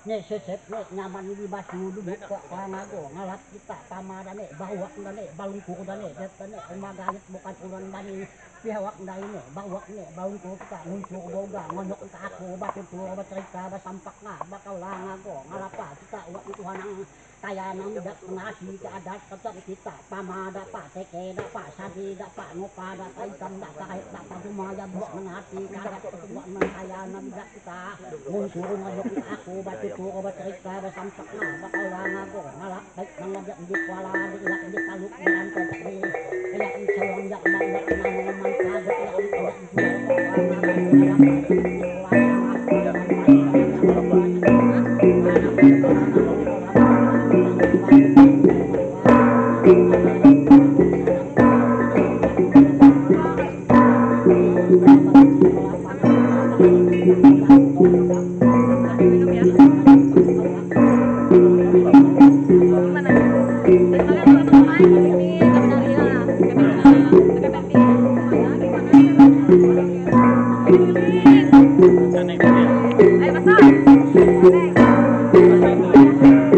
Ne sesep ne nyaman di batu duduk ka pangago ngalap kita pama dane bawak dane balungkur dane det dane uma gayet bukan uran bani pihawak ndai ne bawak ne balungkur kita nguncur boga ngonyok ka aku batutur bacerita basampak nga bakaula ngago ngalapa kita uak tuha nang Kaya nang dak ngasi ke adat tetap kita pama dapa teke dapa sadi dapa nupa dapa ikam dapa kahit dapa sumaya buak mengati ke adat tetap nang kaya nang dak kita mun suruh ngajok aku batutur bacerita basampak nah bakaula ngago ngalap baik nang lajak di kuala di ilak di taluk di rantau di ilak di sawang jak bang dak nang man kaget ilak di ilak di kuala ngago Minum ya. Gimana? Dan kalian langsung main ke sini, ke Binaria, ke Bina, ke Berti. Gimana? Gimana? Ayo pasar.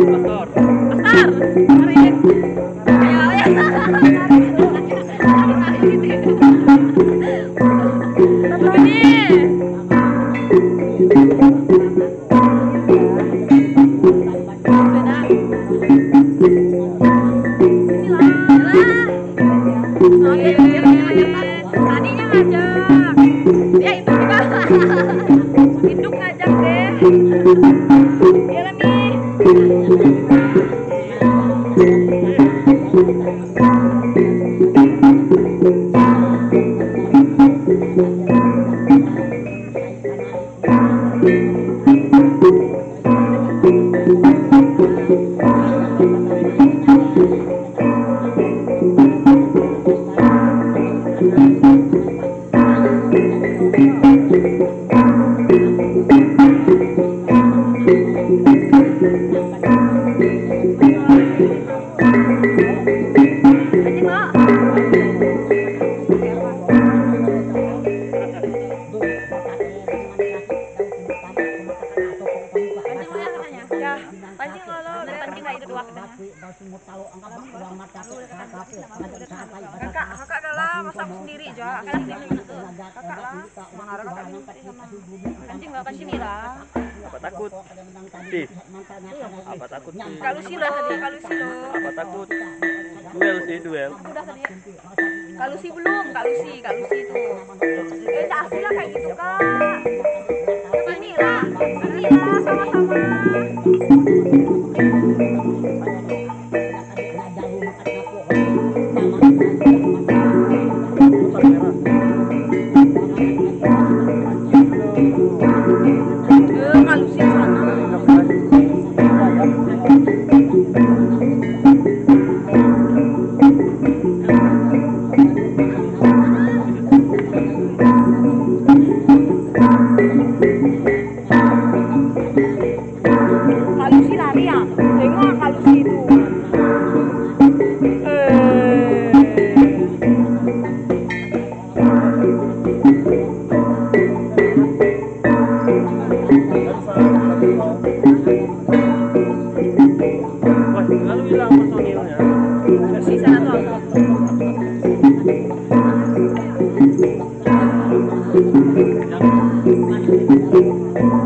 Pastor. Pasar. Kemarin. Ayo, ayo. Ini. Sepeda. Sini lah. Soalnya dia ngajak tadinya ngajak. Ya itu juga. Induk ngajak deh. Ya lah Mi. Anjing lo. Pancing lo ya katanya. Ya, pancing lo lo, biar pancing nggak hidup katanya. Kakak, kakak kalah, masa aku sendiri aja. Kakak lah, mengarah kakak sendiri sama. Pancing lo, pancing lah. Apa takut? Sih. Apa takut sih? Kalau silo, kalau silo. Apa takut? Duel sih, duel. Udah tadi. Kalau si belum, kalau si, kalau si itu. Eh, tak asli lah kayak gitu kak. Sini lah, sini lah, sama-sama. Eh, kalau si sana. Kalau si lari ya, tengok kalau si itu. Eh. Wah, lalu hilang personilnya. Si sana tuh.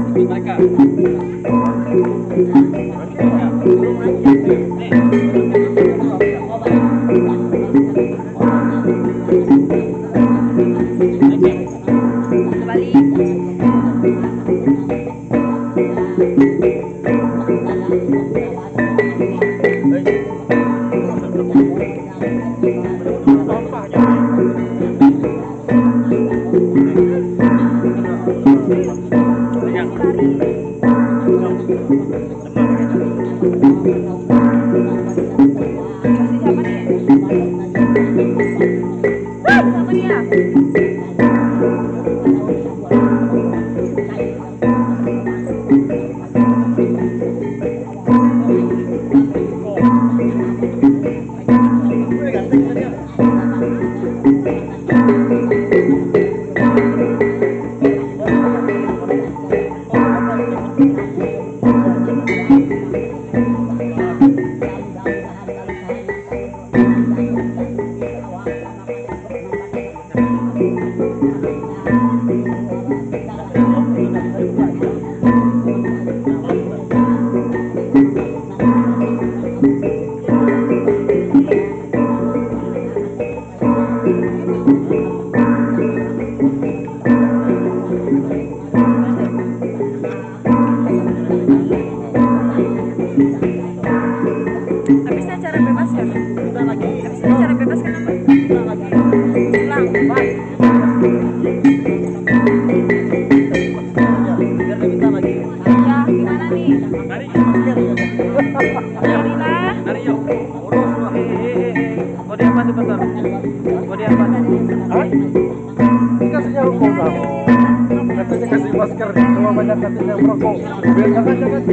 Ikut mereka. Nih. Kembali. Kasih siapa nih? Wah, siapa nih ya? Katanya kasih masker, cuma banyak katanya merokok. Biar jangan jangan.